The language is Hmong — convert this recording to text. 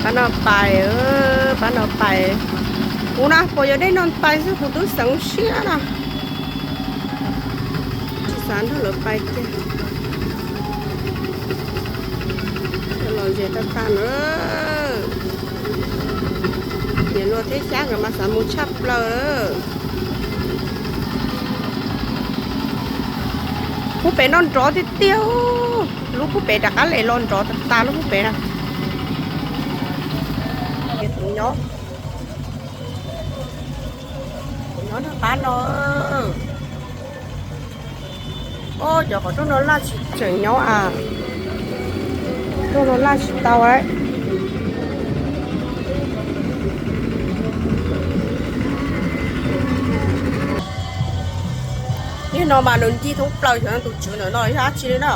Pab no pais, pab no pais. Kuv na puas yog dej no pais xwb, kuv twb xeev siab na. Tsis xav nrog lawv pais kiag. Los ze tag tag na. Niam Luag thiab Xyab nkawd mas xav mus tshaj plaws. Pub pem no nrov tiag tiag. Lub pub pem rov qab les los nrov tas tas lub pub pem na. Tus nyob, tus nyob nram qab no. Os, cov qhov rooj no laj tsis tseem nyob a. Rooj no laj tsis tau a. Niag no mas nws ncig thoob plaws xyov tus tswv ntawm no yog dab tsi li na.